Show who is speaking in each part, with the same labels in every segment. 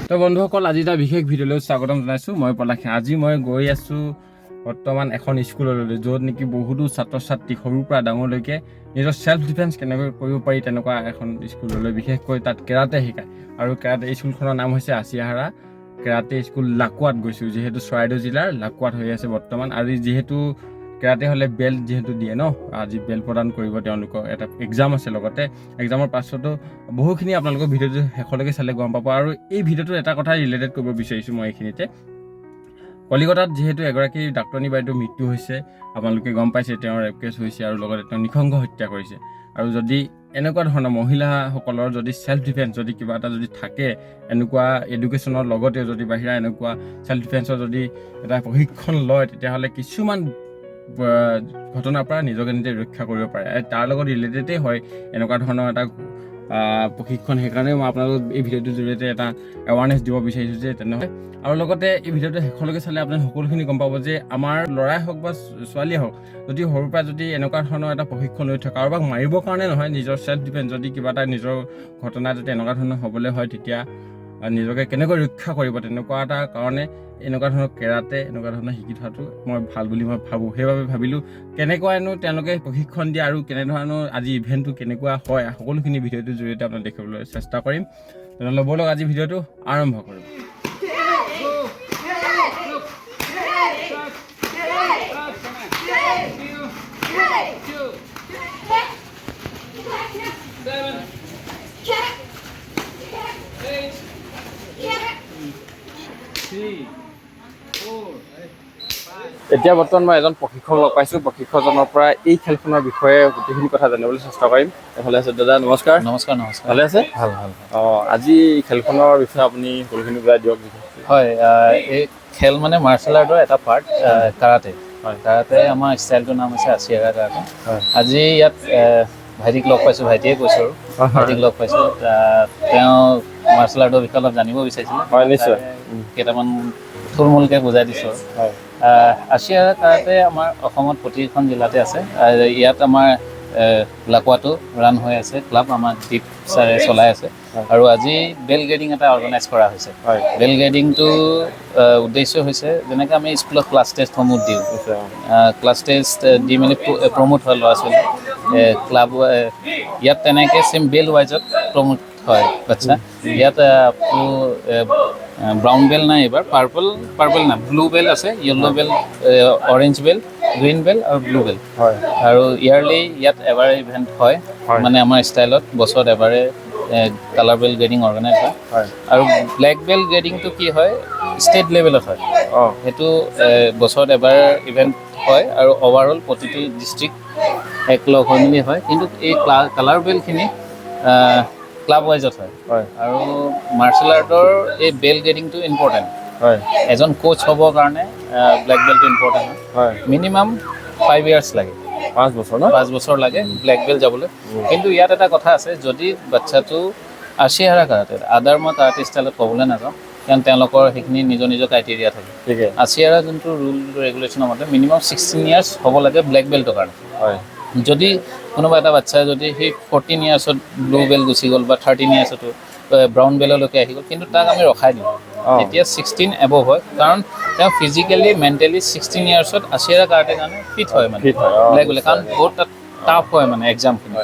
Speaker 1: তো বন্ধুসকল, আজি এটা বিশেষ ভিডিঅ'লৈ স্বাগতম জনাইছোঁ। মই পলাশে। আজি মই গৈ আছোঁ বৰ্তমান এখন স্কুললৈ, য'ত নেকি বহুতো ছাত্ৰ ছাত্ৰী সৰুৰ পৰা ডাঙৰলৈকে নিজৰ চেল্ফ ডিফেন্স কেনেকৈ কৰিব পাৰি তেনেকুৱা এখন স্কুললৈ। বিশেষকৈ তাত কেৰাটে শিকায় আৰু কেৰাটে স্কুলখনৰ নাম হৈছে আছিয়াহাৰা কেৰাটে স্কুল। লাকুৱাত গৈছোঁ, যিহেতু চৰাইদেউ জিলাৰ লাকুৱাত হৈ আছে বৰ্তমান। আৰু যিহেতু কেৰাটে হ'লে বেল্ট যিহেতু দিয়ে ন, আজি বেল্ট প্ৰদান কৰিব তেওঁলোকক। এটা এক্সাম আছে, লগতে এক্সামৰ পাছতো বহুখিনি আপোনালোকৰ ভিডিঅ'টো শেষলৈকে চালে গম পাব। আৰু এই ভিডিঅ'টো এটা কথা ৰিলেটেড কৰিব বিচাৰিছোঁ মই এইখিনিতে। কলিকতাত যিহেতু এগৰাকী ডাক্তৰণী বাইদেউৰ মৃত্যু হৈছে, আপোনালোকে গম পাইছে, তেওঁৰ ৰেপ কেছ হৈছে আৰু লগতে তেওঁ নৃশংস হত্যা কৰিছে। আৰু যদি এনেকুৱা ধৰণৰ মহিলাসকলৰ যদি চেল্ফ ডিফেন্স যদি কিবা এটা যদি থাকে, এনেকুৱা এডুকেশ্যনৰ লগতে যদি বাহিৰা এনেকুৱা চেল্ফ ডিফেন্সৰ যদি এটা প্ৰশিক্ষণ লয়, তেতিয়াহ'লে কিছুমান ঘটনাৰ পৰা নিজকে নিজে ৰক্ষা কৰিব পাৰে। আৰু তাৰ লগত ৰিলেটেডেই হয় এনেকুৱা ধৰণৰ এটা প্ৰশিক্ষণ। সেইকাৰণে মই আপোনালোকক এই ভিডিঅ'টোৰ জৰিয়তে এটা এৱাৰনেছ দিব বিচাৰিছোঁ যে তেনেহ'লে আৰু লগতে এই ভিডিঅ'টো শেষলৈকে চালে আপুনি সকলোখিনি গম পাব যে আমাৰ ল'ৰাই হওক বা ছোৱালীয়ে হওক, যদি সৰুৰ পৰা যদি এনেকুৱা ধৰণৰ এটা প্ৰশিক্ষণ লৈ থাকে, কাৰোবাক মাৰিবৰ কাৰণে নহয়, নিজৰ চেল্ফ ডিফেন্স যদি কিবা এটা নিজৰ ঘটনা যদি এনেকুৱা ধৰণৰ হ'বলৈ হয়, তেতিয়া নিজকে কেনেকৈ ৰক্ষা কৰিব, তেনেকুৱা এটা কাৰণে এনেকুৱা ধৰণৰ কেৰাটে এনেকুৱা ধৰণৰ শিকি থোৱাটো মই ভাল বুলি মই ভাবোঁ। সেইবাবে ভাবিলোঁ কেনেকুৱানো তেওঁলোকে প্ৰশিক্ষণ দিয়ে আৰু কেনেধৰণৰ আজি ইভেণ্টটো কেনেকুৱা হয়, সকলোখিনি ভিডিঅ'টোৰ জৰিয়তে আপোনাক দেখিবলৈ চেষ্টা কৰিম। তেনেহ'লে ব'লক, আজি ভিডিঅ'টো আৰম্ভ কৰোঁ। এতিয়া বৰ্তমান মই এজন প্ৰশিক্ষক লগ পাইছোঁ। প্ৰশিক্ষকজনৰ পৰা এই খেলখনৰ বিষয়ে গোটেইখিনি কথা জানিবলৈ চেষ্টা কৰিম। ভালে আছে দাদা? নমস্কাৰ।
Speaker 2: নমস্কাৰ, নমস্কাৰ।
Speaker 1: ভালে আছে?
Speaker 2: ভাল ভাল ভাল।
Speaker 1: অঁ, আজি এই খেলখনৰ বিষয়ে আপুনি সকলোখিনি বুজাই দিয়ক।
Speaker 2: হয়, এই খেল মানে মাৰ্চেল আৰ্টৰ এটা পাৰ্ট কাৰাটে। কাৰাটে আমাৰ ষ্টাইলটোৰ নাম হৈছে আছিয়াৰা কাৰাটে। আজি ইয়াত ভাইটিক লগ পাইছোঁ, ভাইটিয়ে কৈছোঁ আৰু ভাইটিক লগ পাইছোঁ। তেওঁ মাৰ্চেল আৰ্টৰ বিষয়ে অলপ জানিব বিচাৰিছিলে।
Speaker 1: হয়, নিশ্চয়।
Speaker 2: তাৰে কেইটামান থুলমূলকৈ বুজাই দিছোঁ আৰু আছিয়াৰা কাৰাটে আমাৰ অসমত প্ৰতিখন জিলাতে আছে। ইয়াত আমাৰ লাকুৱাটো ৰান হৈ আছে। ক্লাব আমাৰ দীপ ছাৰে চলাই আছে। আৰু আজি বেল্ট গ্ৰেডিং এটা অৰ্গেনাইজ কৰা হৈছে। বেল্ট গ্ৰেডিংটো উদ্দেশ্য হৈছে যেনেকৈ আমি স্কুলত ক্লাছ টেষ্টসমূহ দিওঁ, ক্লাছ টেষ্ট দি মেলি প্ৰমোট হয় ল'ৰা ছোৱালী ক্লাব, ইয়াত তেনেকৈ চেম বেল্ট ৱাইজত প্ৰমোট হয় বাচ্ছা। ইয়াত ব্ৰাউন বেল্ট নাই এইবাৰ, পাৰ্পল পাৰ্পল নাই, ব্লু বেল্ট আছে, yellow belt, orange belt, green belt আৰু ব্লু বেল্ট। আৰু ইয়াৰলি ইয়াত এবাৰ ইভেণ্ট হয়। মানে আমাৰ ষ্টাইলত বছৰত এবাৰে কালাৰ বেল্ট গ্ৰেডিং অৰ্গেনাইজ হয়। আৰু ব্লেক বেল্ট গ্ৰেডিংটো কি হয়, ষ্টেট লেভেলত হয়। সেইটো বছৰত এবাৰ ইভেণ্ট হয় আৰু অভাৰঅল প্ৰতিটো ডিষ্ট্ৰিক্ট একলগ হৈ মেলি হয়। কিন্তু এই কালাৰ বেল্টখিনি ক্লাব ৱাইজত হয়। আৰু মাৰ্চেল আৰ্টৰ এই বেল্ট গ্ৰেডিংটো ইম্পৰ্টেণ্ট। এজন কোচ হ'বৰ কাৰণে ব্লেক বেল্টটো ইম্পৰ্টেণ্ট হয়। মিনিমাম 5 ইয়াৰ্ছ লাগে।
Speaker 1: 5 বছৰ ন?
Speaker 2: 5 বছৰ লাগে ব্লেক বেল্ট যাবলৈ। কিন্তু ইয়াত এটা কথা আছে, যদি বাচ্ছাটো আছিহাৰা কাৰাটে, আদাৰ মই কাৰাটে ষ্টাইলত ক'বলৈ নাযাওঁ, কাৰণ তেওঁলোকৰ সেইখিনি নিজৰ নিজৰ ক্ৰাইটেৰিয়া থাকে। আছিয়াৰা যোনটো ৰুল ৰেগুলেশ্যনৰ মতে মিনিমাম 16 ইয়াৰ্ছ হ'ব লাগে ব্লেক বেল্টৰ কাৰণে। যদি কোনোবা এটা বাচ্ছাই যদি সেই 14 ইয়াৰ্ছত ব্লু বেল্ট গুচি গ'ল বা 13 ইয়াৰ্ছতো ব্ৰাউন বেল্টলৈকে আহি গ'ল, কিন্তু তাক আমি ৰখাই দিওঁ তেতিয়া 16 এবভ হয়, কাৰণ তেওঁ ফিজিকেলি মেণ্টেলি 16 ইয়াৰ্ছত আছিয়াৰা কাৰাটে কাৰণে ফিট হয় মানে
Speaker 1: ফিট হয়।
Speaker 2: ব্লেক বেল্ট, কাৰণ বহুত তাত টাফ হয় মানে এক্সামখিনি।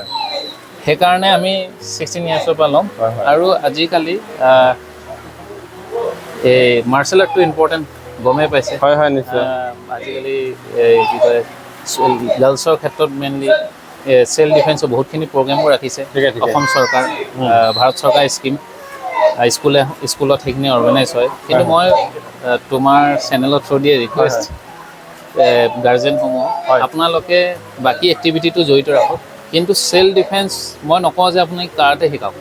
Speaker 2: সেইকাৰণে আমি 16 ইয়াৰ্ছৰ পৰা ল'ম।
Speaker 1: হয় হয়
Speaker 2: আৰু আজিকালি এই মাৰ্চেল আৰ্টটো ইম্পৰ্টেণ্ট, গমেই পাইছে।
Speaker 1: হয় হয় নিশ্চয়।
Speaker 2: আজিকালি এই কি কয়, গাৰ্লছৰ ক্ষেত্ৰত মেইনলি চেল্ফ ডিফেন্সৰ বহুতখিনি প্ৰগ্ৰেমো ৰাখিছে।
Speaker 1: ঠিকে ঠিকে
Speaker 2: অসম চৰকাৰ, ভাৰত চৰকাৰ স্কীম, স্কুলে স্কুলত সেইখিনি অৰ্গেনাইজ হয়। কিন্তু মই তোমাৰ চেনেলৰ থ্ৰু দিয়ে ৰিকুৱেষ্ট গাৰ্জেনসমূহ, আপোনালোকে বাকী এক্টিভিটিটো জড়িত ৰাখক, কিন্তু চেল্ফ ডিফেন্স, মই নকওঁ যে আপুনি কাৰাটে শিকাওক,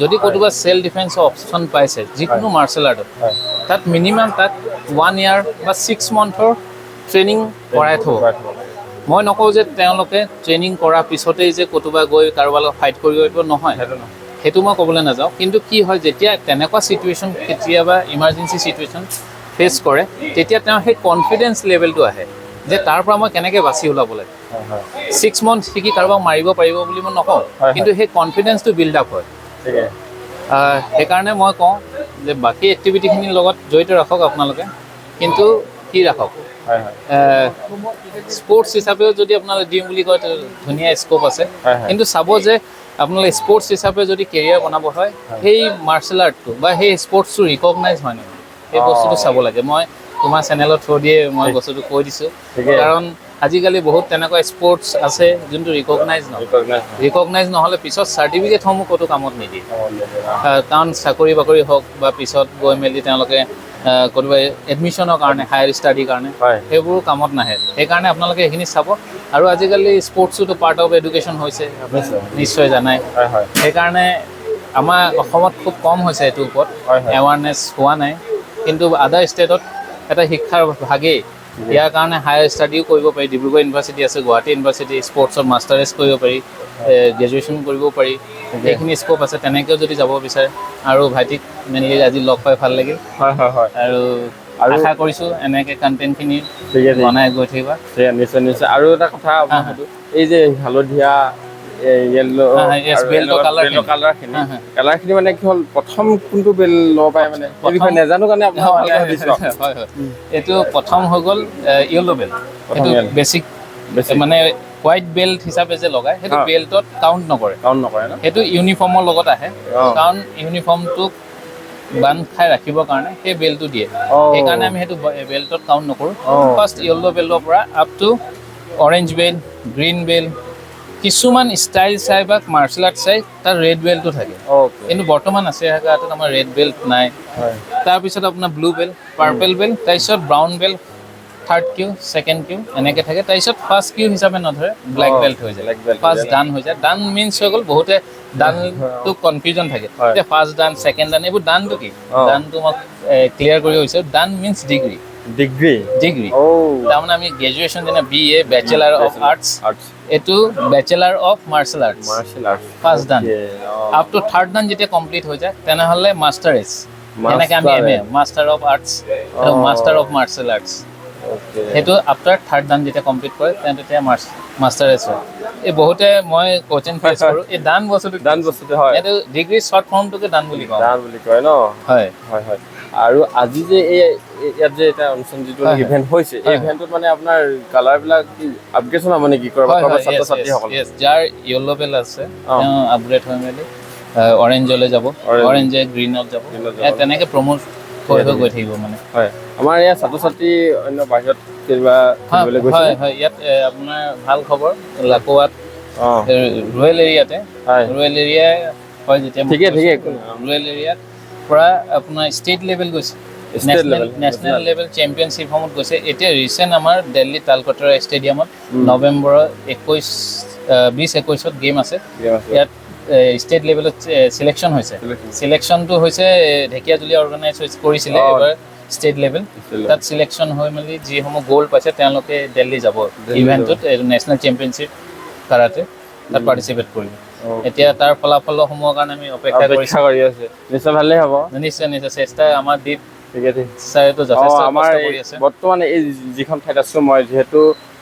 Speaker 2: যদি ক'তোবা চেল্ফ ডিফেন্সৰ অপশ্যন পাইছে যিকোনো মাৰ্চেল আৰ্টত, তাত মিনিমাম তাত ওৱান ইয়াৰ বা 6 মান্থৰ ট্ৰেইনিং কৰাই থ'ব। মই নকওঁ যে তেওঁলোকে ট্ৰেইনিং কৰাৰ পিছতেই যে ক'তোবা গৈ কাৰোবাৰ লগত ফাইট কৰিব পাৰিব, নহয়।
Speaker 1: সেইটো নহয়।
Speaker 2: সেইটো মই ক'বলৈ নাযাওঁ। কিন্তু কি হয়, যেতিয়া তেনেকুৱা চিটুৱেশ্যন কেতিয়াবা ইমাৰ্জেঞ্চি চিটুৱেশ্যন ফেচ কৰে, তেতিয়া তেওঁ সেই কনফিডেঞ্চ লেভেলটো আহে। যে তাৰ পৰা মই কেনেকৈ বাচি ওলাব লাগে।
Speaker 1: হয় হয়
Speaker 2: 6 মান্থ শিকি কাৰোবাক মাৰিব পাৰিব বুলি মই নকওঁ,
Speaker 1: হয়।
Speaker 2: কিন্তু সেই কনফিডেঞ্চটো বিল্ড আপ হয়। সেইকাৰণে মই কওঁ যে বাকী এক্টিভিটিখিনিৰ লগত জড়িত ৰাখক আপোনালোকে, কিন্তু কি ৰাখক,
Speaker 1: হয় হয়
Speaker 2: স্পৰ্টছ হিচাপেও যদি আপোনালোকে দিম বুলি কয়, ধুনীয়া স্ক'প আছে।
Speaker 1: হয় হয়
Speaker 2: কিন্তু চাব যে আপোনালোকে স্পৰ্টছ হিচাপে যদি কেৰিয়াৰ বনাব হয়, সেই মাৰ্চেল আৰ্টটো বা সেই স্পৰ্টছটো ৰিকগনাইজ হয় নহয়, সেই বস্তুটো চাব লাগে। মই তোমাৰ চেনেলৰ থ্ৰু দিয়ে মই বস্তুটো কৈ দিছোঁ, কাৰণ আজিকালি বহুত তেনেকুৱা স্পৰ্টছ আছে যোনটো ৰিকগনাইজ নহয়।
Speaker 1: ৰিকগনাইজ।
Speaker 2: ৰিকগনাইজ নহ'লে পিছত চাৰ্টিফিকেটসমূহ ক'তো কামত নিদিয়ে। কাৰণ চাকৰি বাকৰি হওক বা পিছত গৈ মেলি তেওঁলোকে ক'ৰবাত এডমিশ্যনৰ কাৰণে, হায়াৰ ষ্টাডিৰ কাৰণে, সেইবোৰো কামত নাহে। সেইকাৰণে আপোনালোকে সেইখিনি চাব। আৰু আজিকালি স্পৰ্টছটো পাৰ্ট অফ এডুকেশ্যন হৈছে, আপুনি নিশ্চয় জানাই।
Speaker 1: হয় হয়
Speaker 2: সেইকাৰণে আমাৰ অসমত খুব কম হৈছে এইটোৰ ওপৰত
Speaker 1: হয় হয়
Speaker 2: এৱাৰনেছ হোৱা নাই, কিন্তু আদাৰ ষ্টেটত এটা শিক্ষাৰ ভাগেই। ইয়াৰ কাৰণে হায়াৰ ষ্টাডিও কৰিব পাৰি। ডিব্ৰুগড় ইউনিভাৰ্চিটি আছে, গুৱাহাটী ইউনিভাৰ্চিটি, স্পৰ্টছত মাষ্টাৰ্ছ কৰিব পাৰি, গ্ৰেজুৱেশ্যন কৰিব পাৰি। সেইখিনি স্ক'প আছে, তেনেকৈও যদি যাব বিচাৰে। আৰু ভাইটিক মেইনলি আজি লগ পাই ভাল লাগিল।
Speaker 1: হয় হয় হয়
Speaker 2: আৰু আশা কৰিছোঁ এনেকৈ কণ্টেণ্টখিনি
Speaker 1: ঠিকে ঠিক
Speaker 2: বনাই গৈ থাকিবা।
Speaker 1: ঠিক, নিশ্চয় নিশ্চয়। আৰু এটা কথা আপোনাক সুধো, এই যে হালধীয়া, য়েল্ল'
Speaker 2: হা, হা, yes, belt ৰ colour খিনি।
Speaker 1: কালাৰ খিনি,
Speaker 2: হা, হা।
Speaker 1: কালাৰ খিনি মানে কি হ'ল, প্ৰথম কোনটো বেল্ট ল'ব পাৰে, মানে এই বিষয়ে নাজানো কাৰণে আপোনাক ভালকে সুধিছো।
Speaker 2: হয় হয় এইটো প্ৰথম হৈ গ'ল য়েল্ল' বেল্ট।
Speaker 1: প্ৰথম
Speaker 2: সেইটো
Speaker 1: yellow।
Speaker 2: Basic.
Speaker 1: বেছি
Speaker 2: মানে হোৱাইট বেল্ট হিচাপে যে লগায়, সেইটো বেল্টত কাউণ্ট নকৰে।
Speaker 1: কাউণ্ট নকৰে ন?
Speaker 2: সেইটো ইউনিফৰ্মৰ লগত আহে, কাৰণ ইউনিফৰ্মটোক বান্ধ খাই ৰাখিবৰ কাৰণে সেই বেল্টটো দিয়ে। সেইকাৰণে আমি সেইটো বেল্টত কাউণ্ট নকৰোঁ। ফাৰ্ষ্ট য়েল্ল' বেল্টৰ পৰা up to orange belt, green belt, কিছুমান ষ্টাইল চাই বা মাৰ্চেল আৰ্ট চাই তাৰ ৰেড বেল্টো থাকে। কিন্তু বৰ্তমান আছে হাতত আমাৰ ৰেড বেল্ট নাই। তাৰপিছত আপোনাৰ ব্লু বেল্ট, পাৰ্পল বেল্ট, তাৰপিছত brown belt, third kyu, second kyu এনেকৈ থাকে। তাৰপিছত ফাৰ্ষ্ট কিউ হিচাপে নধৰে, ব্লেক বেল্ট হৈ যায়।
Speaker 1: Black belt হৈ
Speaker 2: ফাৰ্ষ্ট
Speaker 1: যায়।
Speaker 2: ডান হৈ যায়। ডান মিনছ হৈ গ'ল, বহুতে ডানটো কনফিউজন থাকে যে ফাৰ্ষ্ট ডান, ছেকেণ্ড ডান, এইবোৰ ডানটো কি? ডানটো মই ক্লিয়াৰ কৰিব বিচাৰোঁ, ডান মিনছ ডিগ্ৰী।
Speaker 1: ডিগ্ৰী।
Speaker 2: ডিগ্ৰী। তাৰমানে আমি গ্ৰেজুৱেশ্যন যেনে BA, Bachelor of Arts,
Speaker 1: arts.
Speaker 2: এইটো bachelor of martial arts.
Speaker 1: Martial arts.
Speaker 2: First dan. Up to third dan যেতিয়া কমপ্লিট হৈ যায়, তেনেহ'লে মাষ্টাৰ এজ, যেনেকৈ আমি MA, Master of Arts, Master of Martial Arts. সেইটো আফটাৰ থাৰ্ড ডান যেতিয়া কমপ্লিট কৰে, তেন্তে তেতিয়া মাষ্টাৰ এজ হয়। এই বহুতে মই কুৱেশ্যন ফেচ কৰোঁ, এই ডান বস্তুটো কি?
Speaker 1: ডান বস্তুটো, হয়।
Speaker 2: এইটো ডিগ্ৰী শ্বৰ্ট ফৰ্মটোকে ডান বুলি কওঁ।
Speaker 1: ডান বুলি কয় ন?
Speaker 2: হয়।
Speaker 1: হয় হয় আৰু আজি যে এই ইয়াত যে এটা অনুষ্ঠান যিটো ইভেণ্ট হৈছে, এই ইভেণ্টত মানে আপোনাৰ কালাৰ বিলাক কি আপগ্ৰেডেশ্যন হ'ব নেকি কৰবাত কৰবাত ছাত্ৰ ছাত্ৰীসকল?
Speaker 2: Yes, যাৰ য়েল্ল' বেল্ট আছে, তেওঁ আপগ্ৰেড হৈ মেলি অৰেঞ্জলৈ যাব, অৰেঞ্জে গ্ৰীণত যাব।
Speaker 1: Greenত যাব।
Speaker 2: তেনেকৈ প্ৰমোট হৈ হৈ গৈ থাকিব মানে।
Speaker 1: হয়, আমাৰ ইয়াত ছাত্ৰ ছাত্ৰী অন্য বাহিৰত কিবা খেলিবলৈ গৈছে?
Speaker 2: হয় হয় ইয়াত আপোনাৰ ভাল খবৰ, লাকোৱাত ৰুৰেল এৰিয়াতে, ৰুৰেল এৰিয়াই হয় যেতিয়া,
Speaker 1: ঠিকে ঠিকে একো নহয়।
Speaker 2: ৰুৰেল এৰিয়াত পৰা আপোনাৰ ষ্টেট লেভেল গৈছে।
Speaker 1: State
Speaker 2: national
Speaker 1: level,
Speaker 2: national level চেম্পিয়নশ্বিপসমূহত গৈছে। এতিয়া ৰিচেণ্ট আমাৰ দিল্লী তালকটৰা ষ্টেডিয়ামত নৱেম্বৰৰ 20 21ত গেম আছে।
Speaker 1: Game আছে।
Speaker 2: ইয়াত ষ্টেট লেভেলত চিলেকশ্যন হৈছে।
Speaker 1: Selection।
Speaker 2: চিলেকশ্যনটো হৈছে ঢেকীয়াজুলি অৰ্গেনাইজ কৰিছিলে এবাৰ ষ্টেট লেভেল।
Speaker 1: State level।
Speaker 2: তাত চিলেকশ্যন হৈ মেলি যিসমূহ গ'ল্ড পাইছে, তেওঁলোকে দিল্লী যাব
Speaker 1: দিল্লী।
Speaker 2: ইভেণ্টটোত, নেশ্যনেল চেম্পিয়নশ্বিপ কাৰাটে, তাত পাৰ্টিচিপেট কৰিব। এতিয়া তাৰ ফলাফলসমূহৰ কাৰণে আমি অপেক্ষা কৰিছোঁ।
Speaker 1: অপেক্ষা কৰি আছে, নিশ্চয় ভালেই হ'ব।
Speaker 2: নিশ্চয় নিশ্চয়, চেষ্টা আমাৰ দীপ
Speaker 1: ঠিকে ঠিক
Speaker 2: ছাৰেতো যথেষ্ট
Speaker 1: আমাৰ
Speaker 2: কষ্ট
Speaker 1: এই
Speaker 2: কৰি আছে।
Speaker 1: বৰ্তমান এই যিখন ঠাইত আছো মই, যিহেতু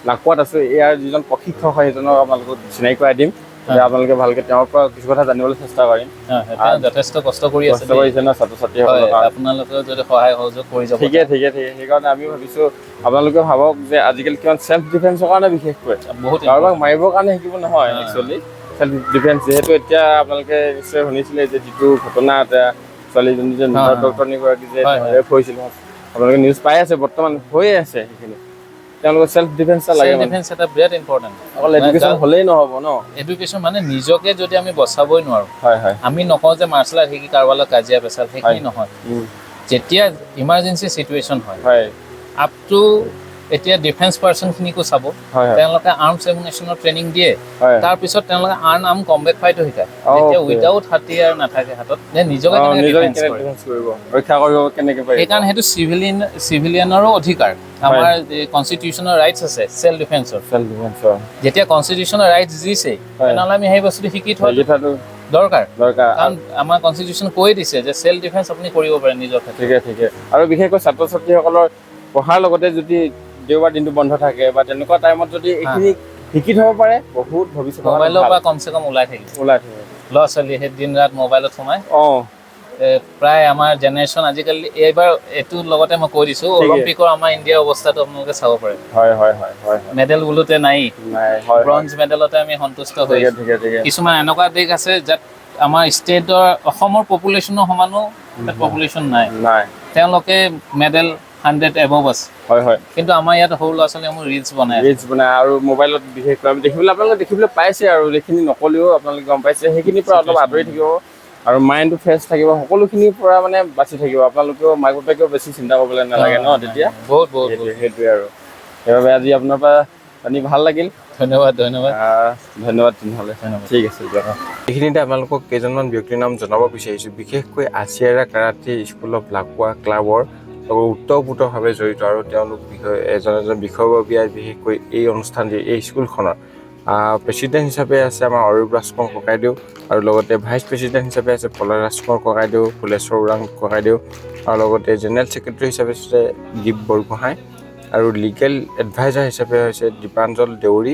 Speaker 1: লাকুৱাত আছো, ইয়াৰ যিজন প্ৰশিক্ষক হয়, সেইজনক আপোনালোকক চিনাকি কৰাই দিম। তেতিয়া আপোনালোকে ভালকে তেওঁৰ পৰা কিছু কথা জানিবলৈ চেষ্টা কৰিম।
Speaker 2: হয়, হয়, তেওঁ যথেষ্ট কষ্ট কৰি আছে
Speaker 1: কষ্ট
Speaker 2: দেই।
Speaker 1: কৰিছে ন ছাত্ৰ ছাত্ৰীসকলৰ কাৰণে।
Speaker 2: আপোনালোকেও যদি সহায় সহযোগ কৰি যাব।
Speaker 1: ঠিকে ঠিকে ঠিকে সেইকাৰণে আমি ভাবিছো, আপোনালোকে ভাবক যে আজিকালি কিমান চেল্ফ ডিফেন্সৰ কাৰণে বিশেষকৈ,
Speaker 2: বহুত।
Speaker 1: কাৰোবাক মাৰিবৰ কাৰণে শিকিব নহয়, একচুৱেলি চেল্ফ ডিফেন্স। যিহেতু এতিয়া আপোনালোকে নিশ্চয় শুনিছিলে যে যিটো ঘটনা এটা, ছোৱালীজনী যে ডক্টৰনীগৰাকী যে ৰেপ হৈছিল, আপোনালোকে নিউজ পাই আছে, বৰ্তমান হৈয়ে আছে সেইখিনি। তেওঁলোকৰ চেল্ফ ডিফেন্স এটা লাগে
Speaker 2: চেল্ফ
Speaker 1: মানে।
Speaker 2: ডিফেন্স এটা বিৰাট ইম্পৰ্টেণ্ট।
Speaker 1: অকল এডুকেশ্যন হ'লেই নহ'ব ন?
Speaker 2: এডুকেশ্যন মানে নিজকে যদি আমি বচাবই নোৱাৰো,
Speaker 1: হয় হয়
Speaker 2: আমি নকওঁ যে মাৰ্চেল আৰ্ট শিকি কাৰোবাৰ লগত কাজিয়া পেচাল, সেইখিনি নহয়। যেতিয়া ইমাৰ্জেঞ্চি চিটুৱেশ্যন হয়, আপ টু এতিয়া ডিফেন্স পাৰ্চনখিনিকো চাব,
Speaker 1: হয় হয়
Speaker 2: তেওঁলোকে আৰ্মছ এমুনেশ্যনৰ ট্ৰেইনিং দিয়ে। তাৰপিছত তেওঁলোকে আন আৰ্ম কম্বেট ফাইটো শিকায়। যেতিয়া উইদাউট হাতিয়াৰ নাথাকে হাতত, যে নিজকে কেনেকৈ
Speaker 1: নিজকে
Speaker 2: ডিফেন্স
Speaker 1: কেনেকে
Speaker 2: কৰে।
Speaker 1: ডিফেন্স কৰিব, ৰক্ষা কৰিব কেনেকে পাৰিব।
Speaker 2: সেইকাৰণে সেইটো চিভিলিয়ানৰো অধিকাৰ। আমাৰ কনষ্টিটিউচনৰ ৰাইটছ আছে চেল্ফ ডিফেন্সৰ।
Speaker 1: চেল্ফ ডিফেন্সৰ।
Speaker 2: যেতিয়া কনষ্টিটিউচনৰ ৰাইটছ দিছে, তেনেহ'লে আমি সেই বস্তুটো শিকি থোৱাটো
Speaker 1: শিকি থোৱাটো
Speaker 2: দৰকাৰ।
Speaker 1: দৰকাৰ।
Speaker 2: কাৰণ আমাৰ কনষ্টিটিউচন কৈ দিছে যে চেল্ফ ডিফেন্স আপুনি কৰিব পাৰে নিজৰ ক্ষেত্ৰত।
Speaker 1: ঠিকে ঠিকে আৰু বিশেষকৈ ছাত্ৰ ছাত্ৰীসকলৰ পঢ়াৰ লগতে যদি দেওবাৰ দিনটো বন্ধ থাকে বা তেনেকুৱা টাইমত যদি এইখিনি শিকি থ'ব পাৰে, বহুত ভৱিষ্যতৰ কাৰণে
Speaker 2: মোবাইলৰ
Speaker 1: ভাল।
Speaker 2: পৰা কমচে কম ওলাই থাকিব।
Speaker 1: ওলাই থাকিব।
Speaker 2: ল'ৰা ছোৱালী সেই দিন ৰাত মোবাইলত সোমাই প্ৰায় আমাৰ জেনেৰেশ্যন আজিকালি, এইবাৰ এইটোৰ লগতে মই কৈ দিছোঁ, অলিম্পিকৰ আমাৰ ইণ্ডিয়াৰ অৱস্থাটো আপোনালোকে চাব পাৰে।
Speaker 1: হয় হয় হয় হয় হয়
Speaker 2: মেডেল বোলোতে নাই।
Speaker 1: নাই, হয় হয়।
Speaker 2: ব্ৰঞ্জ মেডেলতে আমি সন্তুষ্ট হৈ
Speaker 1: ঠিকে ঠিকে ঠিকে
Speaker 2: কিছুমান এনেকুৱা দেশ আছে যাত আমাৰ ষ্টেটৰ অসমৰ পপুলেশ্যনৰ সমানো তাত পপুলেশ্যন নাই।
Speaker 1: নাই।
Speaker 2: তেওঁলোকে মেডেল 100 এবভ আছে।
Speaker 1: হয় হয়
Speaker 2: কিন্তু আমাৰ ইয়াত সৰু ল'ৰা ছোৱালীসমূহ ৰিলচ বনাই আছে।
Speaker 1: ৰিলচ বনাই আৰু মোবাইলত, বিশেষকৈ আমি দেখিবলৈ, আপোনালোকে দেখিবলৈ পাইছে আৰু এইখিনি নকলেও আপোনালোকে গম পাইছে। সেইখিনিৰ পৰা অলপ আঁতৰি থাকিব আৰু মাইণ্ডটো ফ্ৰেছ থাকিব, সকলোখিনিৰ পৰা মানে বাচি থাকিব। আপোনালোকেও, মাক বাপেকেও বেছি চিন্তা কৰিবলৈ নালাগে ন তেতিয়া।
Speaker 2: বহুত বহুত বহুত।
Speaker 1: সেইটোৱে আৰু সেইবাবে আজি আপোনাৰ পৰা জানি ভাল লাগিল।
Speaker 2: ধন্যবাদ, ধন্যবাদ।
Speaker 1: ধন্যবাদ তেনেহ'লে।
Speaker 2: ধন্যবাদ।
Speaker 1: ঠিক আছে, দিয়ক। এইখিনিতে আপোনালোকক কেইজনমান ব্যক্তিৰ নাম জনাব বিচাৰিছোঁ। বিশেষকৈ আছিয়াৰা কাৰাটে স্কুল অফ লাকুৱা ক্লাবৰ লগত ওতঃপ্ৰোতভাৱে জড়িত আৰু তেওঁলোক বিষয় এজন এজন বিষয়ববীয়া, বিশেষকৈ এই অনুষ্ঠানটিৰ, এই স্কুলখনৰ প্ৰেচিডেণ্ট হিচাপে আছে আমাৰ অৰূপ ৰাজকোঁৱৰ ককাইদেউ আৰু লগতে ভাইচ প্ৰেচিডেণ্ট হিচাপে আছে পলা ৰাজকোঁৱৰ ককাইদেউ, ফুলেশ্বৰ ওৰাং ককাইদেউ আৰু লগতে জেনেৰেল ছেক্ৰেটাৰী হিচাপে আছে দীপ বৰগোহাঁই আৰু লিগেল এডভাইজাৰ হিচাপে হৈছে দীপাঞ্জল দেউৰী,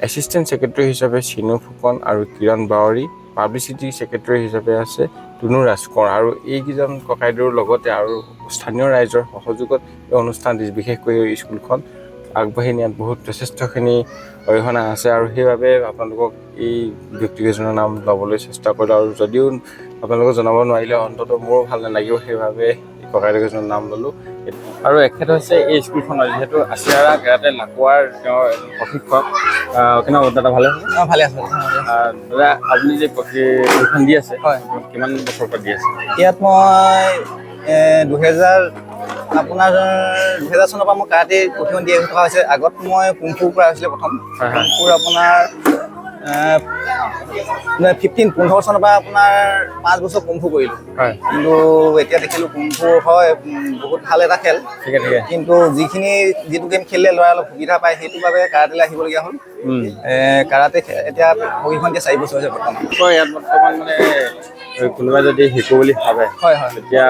Speaker 1: এছিষ্টেণ্ট ছেক্ৰেটাৰী হিচাপে চিনু ফুকন আৰু কিৰণ বাউৰী, পাব্লিচিটি ছেক্ৰেটাৰী হিচাপে আছে টুনু ৰাজকোঁৱৰ। আৰু এইকেইজন ককাইদেউৰ লগতে আৰু স্থানীয় ৰাইজৰ সহযোগত এই অনুষ্ঠানটি, বিশেষকৈ এই স্কুলখন আগবাঢ়ি নিয়াত বহুত যথেষ্টখিনি অৰিহণা আছে। আৰু সেইবাবে আপোনালোকক এই ব্যক্তিকেইজনৰ নাম ল'বলৈ চেষ্টা কৰিলোঁ আৰু যদিও আপোনালোকক জনাব নোৱাৰিলে অন্ততঃ মোৰো ভাল নালাগিব, সেইবাবে এই ককাইদেউকেইজনৰ নাম ল'লোঁ। আৰু এখেত হৈছে এই স্কুলখনৰ, যিহেতু আছিয়াৰা কেৰাটে লাকুৱাৰ তেওঁৰ এজন প্ৰশিক্ষক। কেনেকুৱা দাদা, ভালে আছে?
Speaker 3: অঁ, ভালে আছোঁ।
Speaker 1: দাদা, আপুনি যে প্ৰশিক্ষণ দি আছে,
Speaker 3: হয়।
Speaker 1: কিমান বছৰৰ পৰা দি আছে?
Speaker 3: ইয়াত মই আপোনাৰ 2000 চনৰ পৰা মই কাৰাটে প্ৰশিক্ষণ দি থকা হৈছে। আগত মই কুংফু কৰা হৈছিলে প্ৰথম।
Speaker 1: হয় হয়।
Speaker 3: কুংফুৰ আপোনাৰ 15 চনৰ পৰা আপোনাৰ 5 বছৰ কুংফু কৰিলোঁ। কিন্তু এতিয়া দেখিলোঁ কুংফু হয় বহুত ভাল এটা খেল।
Speaker 1: ঠিকে ঠিকে
Speaker 3: কিন্তু যিটো গেম খেলিলে ল'ৰাই অলপ সুবিধা পায়, সেইটো বাবে কাৰাটেলৈ আহিবলগীয়া হ'ল। কাৰাটে এতিয়া প্ৰশিক্ষণ দিয়া 4 বছৰ হৈছে বৰ্তমান।
Speaker 1: কয় ইয়াত বৰ্তমান মানে কোনোবাই যদি শিকো বুলি ভাবে,
Speaker 3: হয় হয়
Speaker 1: তেতিয়া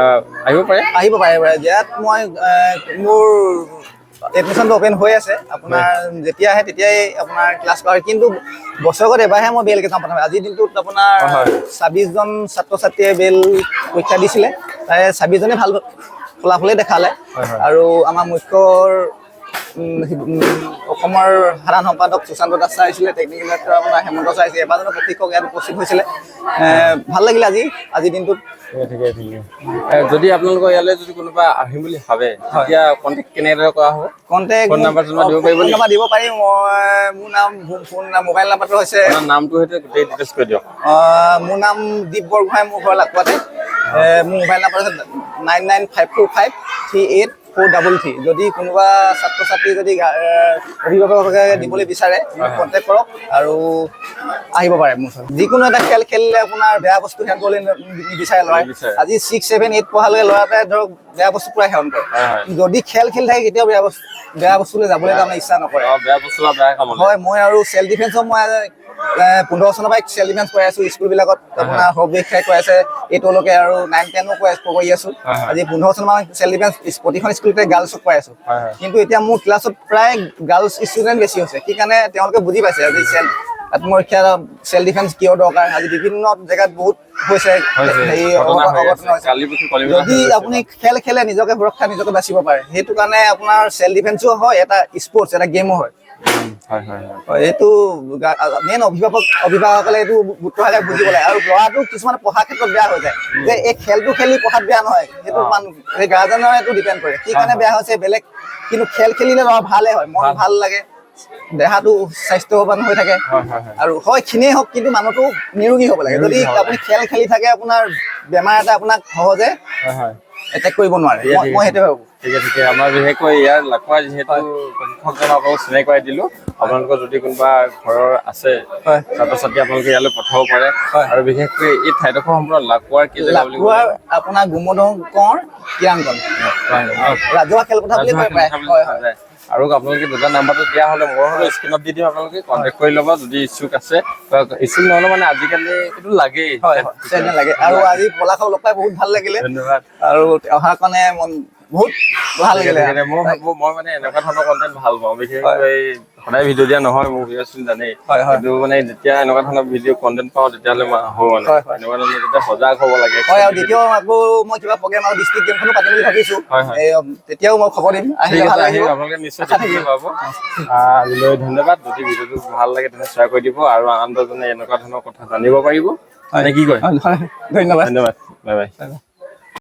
Speaker 1: আহিব পাৰে?
Speaker 3: আহিব পাৰে পাৰে। ইয়াত মই মোৰ এডমিশ্যনটো অ'পেন হৈ আছে। আপোনাৰ যেতিয়া আহে তেতিয়াই আপোনাৰ ক্লাছ কৰা হয়। কিন্তু বছৰেকত এবাৰহে মই বেল এক্সাম পঠাম। আজিৰ দিনটোত আপোনাৰ 26জন ছাত্ৰ ছাত্ৰীয়ে বেল পৰীক্ষা দিছিলে। তাৰে 26জনে ভাল ফলাফলেই দেখালে।
Speaker 1: হয় হয়।
Speaker 3: আৰু আমাৰ মুখ্যৰ অসমৰ সাধাৰণ সম্পাদক সুশান্ত দাস ছাৰ আহিছিলে, টেকনিকেল ডাইৰেক্টৰ আপোনাৰ হেমন্ত ছাৰ আহিছিলে, এবাৰজনো প্ৰশিক্ষক ইয়াত উপস্থিত হৈছিলে। ভাল লাগিলে আজিৰ দিনটোত।
Speaker 1: ঠিকে ঠিকে ঠিকে যদি আপোনালোকৰ ইয়ালৈ যদি কোনোবা আহিম বুলি ভাবে, তেতিয়া কণ্টেক্ট কেনেদৰে কৰা হ'ব?
Speaker 3: কণ্টেক্ট
Speaker 1: ফোন নাম্বাৰ চম্বাৰ দিব পাৰিব
Speaker 3: ফোন
Speaker 1: নেকি?
Speaker 3: নাম্বাৰ দিব পাৰিম মই। মোৰ নাম, ফোন মোবাইল নাম্বাৰটো হৈছে
Speaker 1: আপোনাৰ নামটো সৈতে গোটেই ডিটেইলছ কৈ দিয়ক।
Speaker 3: মোৰ নাম দীপ বৰগোহাঁই, মোৰ ঘৰ লাকুৱাতে। মোৰ মোবাইল নাম্বাৰ হৈছে 9954538433। যদি কোনোবা ছাত্ৰ ছাত্ৰী যদি অভিভাৱকে দিবলৈ বিচাৰে, কণ্টেক্ট কৰক আৰু আহিব পাৰে মোৰ ওচৰত। যিকোনো এটা খেল খেলিলে আপোনাৰ বেয়া বস্তু সেৱন কৰিবলৈ নিবিচাৰে ল'ৰাই।
Speaker 1: নিবিচাৰে।
Speaker 3: আজি 6, 7, 8 পঢ়ালৈকে ল'ৰা এটাই ধৰক বেয়া বস্তু পুৰা সেৱন কৰে।
Speaker 1: হয় হয়
Speaker 3: যদি খেল খেলি থাকে, কেতিয়াও বেয়া বস্তুলৈ যাবলৈ তাৰমানে ইচ্ছা নকৰে।
Speaker 1: বেয়া বস্তু বা বেয়া কামলৈ।
Speaker 3: হয়, মই আৰু চেল্ফ ডিফেন্সত মই 15 চনৰ পৰাই চেল্ফ ডিফেন্স কৰাই আছো স্কুলবিলাকত। আপোনাৰ সৰ্বশিক্ষাই কৰাই আছে এইটোলৈকে আৰু 9, 10ও কৰাই কৰি আছো।
Speaker 1: হয় হয়।
Speaker 3: আজি 15 চনৰ মান চেল্ফ ডিফেন্স প্ৰতিখন স্কুলতে গাৰ্লছক কৰাই আছো।
Speaker 1: হয় হয়
Speaker 3: কিন্তু এতিয়া মোৰ ক্লাছত প্ৰায় গাৰ্লছ ষ্টুডেণ্ট বেছি হৈছে। কি কাৰণে তেওঁলোকে বুজি পাইছে আজি চেল্ফ আত্মৰক্ষা, চেল্ফ ডিফেন্স কিয় দৰকাৰ। আজি বিভিন্ন জেগাত বহুত হৈছে,
Speaker 1: হৈছে,
Speaker 3: হেৰি
Speaker 1: ঘটনা হৈ
Speaker 3: অঘটন
Speaker 1: আছে।
Speaker 3: হৈছে।
Speaker 1: কালি পৰহি কলিকতাত
Speaker 3: যদি
Speaker 1: হৈ গৈছে।
Speaker 3: আপুনি খেল খেলে, নিজকে সুৰক্ষা, নিজকে বাচিব পাৰে। সেইটো কাৰণে আপোনাৰ চেল্ফ ডিফেন্সো হয়, এটা স্পৰ্টছ, এটা গেমো হয়।
Speaker 1: হয় হয় হয়
Speaker 3: হয়, এইটো মেইন অভিভাৱকসকলে এইটো গুৰুত্ব বুজিব লাগে। আৰু ল'ৰাটো কিছুমান পঢ়াৰ ক্ষেত্ৰত বেয়া হৈ যায় যে এই খেলটো খেলি পঢ়াত বেয়া নহয়, সেইটো মান সেই গাৰ্জেনৰ এইটো ডিপেণ্ড কৰে কি কাৰণে বেয়া হৈছে বেলেগ। কিন্তু খেল খেলিলে ল'ৰা ভালে হয়, মন ভাল লাগে, দেহাটো স্বাস্থ্যৱান হৈ থাকে।
Speaker 1: হয় হয় হয়
Speaker 3: আৰু হয় ক্ষীণেই হওক, কিন্তু মানুহটো নিৰোগী হ'ব লাগে। যদি
Speaker 1: নিৰোগী হ'ব।
Speaker 3: আপুনি খেল খেলি থাকে, আপোনাৰ বেমাৰ এটা আপোনাক সহজে
Speaker 1: হয় হয়
Speaker 3: এটেক কৰিব নোৱাৰে।
Speaker 1: ঠিক আছে,
Speaker 3: মই সেইটোৱে ভাবো।
Speaker 1: ঠিক আছে, ঠিকে। আমাৰ বিশেষকৈ ইয়াৰ লাকুৱা যিহেতু প্ৰশিক্ষকজনক আপোনালোকক চিনাকি কৰাই দিলো। আপোনালোকৰ যদি কোনোবা ঘৰৰ আছে ছাত্ৰ ছাত্ৰী, আপোনালোকে ইয়ালৈ পঠাব পাৰে। আৰু বিশেষকৈ এই ঠাইডোখৰ সম্পূৰ্ণ লাকুৱাৰ কি জেগা বুলি
Speaker 3: লাকুৱাৰ আপোনাৰ গোমধন কোঁৱৰ কিৰাংকন, ৰাজহুৱা খেলপথাৰ বুলি কয় প্ৰায়। হয় হয়
Speaker 1: আৰু আপোনালোকে দুটা নাম্বাৰটো দিয়া হ'লে মই হ'লেও স্ক্ৰীণত দি দিম, আপোনালোকে কণ্টেক্ট কৰি ল'ব যদি ইচ্ছুক আছে। বা ইচ্ছুক নহ'লে মানে আজিকালি এইটো লাগেই।
Speaker 3: হয় হয় চেনেল লাগে। আৰু আজি পলাশক লগ পাই বহুত ভাল লাগিলে।
Speaker 1: ধন্যবাদ।
Speaker 3: আৰু অহাৰ কাৰণে মন বহুত ভাল লাগিলে।
Speaker 1: মই মানে এনেকুৱা ধৰণৰ কণ্টেণ্ট ভাল পাওঁ। বিশেষকৈ সদায় ভিডিঅ' দিয়া নহয়, মোৰ ভিডিঅ' জানেই।
Speaker 3: হয় হয়
Speaker 1: কিন্তু মানে যেতিয়া এনেকুৱা ধৰণৰ ভিডিঅ' কণ্টেণ্ট পাওঁ, তেতিয়াহ'লে মই আহোঁ মানে।
Speaker 3: হয়, হয়।
Speaker 1: এনেকুৱা ধৰণৰ যেতিয়া সজাগ হ'ব লাগে।
Speaker 3: হয়, আৰু দ্বিতীয় আকৌ মই কিবা প্ৰগ্ৰেম আৰু ডিষ্ট্ৰিক্ট গেমখনো পাতিম বুলি ভাবিছো।
Speaker 1: হয়, হয়।
Speaker 3: এই, তেতিয়াও মই খবৰ দিম,
Speaker 1: ঠিক
Speaker 3: আহিলে
Speaker 1: আছে,
Speaker 3: ভাল
Speaker 1: আহিব
Speaker 3: লাগিব।
Speaker 1: আপোনালোকে নিশ্চয় দেখিবলৈ পাব। আজিলৈ ধন্যবাদ। যদি ভিডিঅ'টো ভাল লাগে, তেনে শ্বেয়াৰ কৰি দিব আৰু আন দহজনে এনেকুৱা ধৰণৰ কথা জানিব পাৰিব। নে কি কয়?
Speaker 3: হয়, ধন্যবাদ।
Speaker 1: ধন্যবাদ, বাই বাই।